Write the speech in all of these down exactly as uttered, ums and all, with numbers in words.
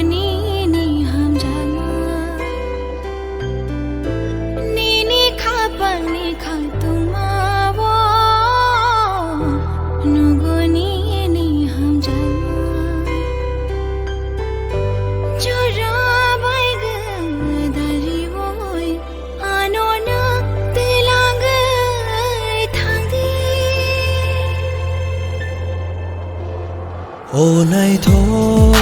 Nini hamjakma, nini khapangni khangtungma-o nugo nini hamjakma. Jora bai gwi dari-oi ano no twlangwi thangdi. O naithok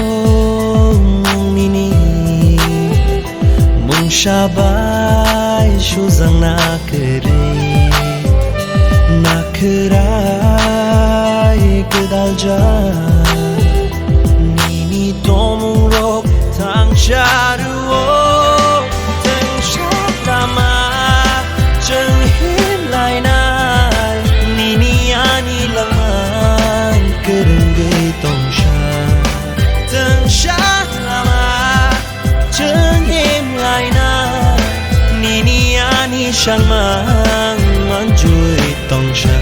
nini mungsa bai sujak na kwrwi, na kwrai gwdaljak. Nini tongmungrok thangsa rwo, thangsa lama chwng himlainai. Nini ani langmang kwrwngwi tongsa, thangsa lama chwng himlainai. Nini ani sangmang manjui tongsa.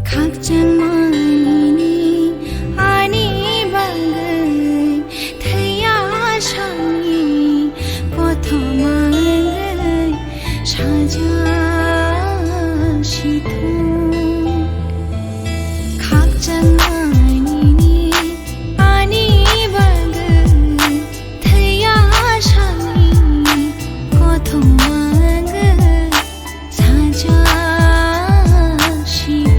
Khakchangmani ani bagwi thwiya sani kothoma wngwi sajak sithung. Khakchangmani ani bagwi thwiya sani kothoma wngwi sajak sithung.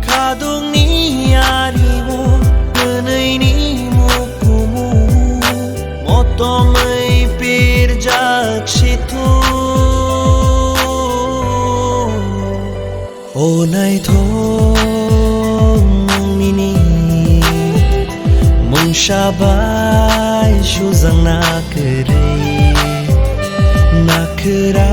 Khadukni ario twnwini mukumu motomwi pirjak sithung. O naithok nini mungsa bai sujak na kwrwi, na kwrai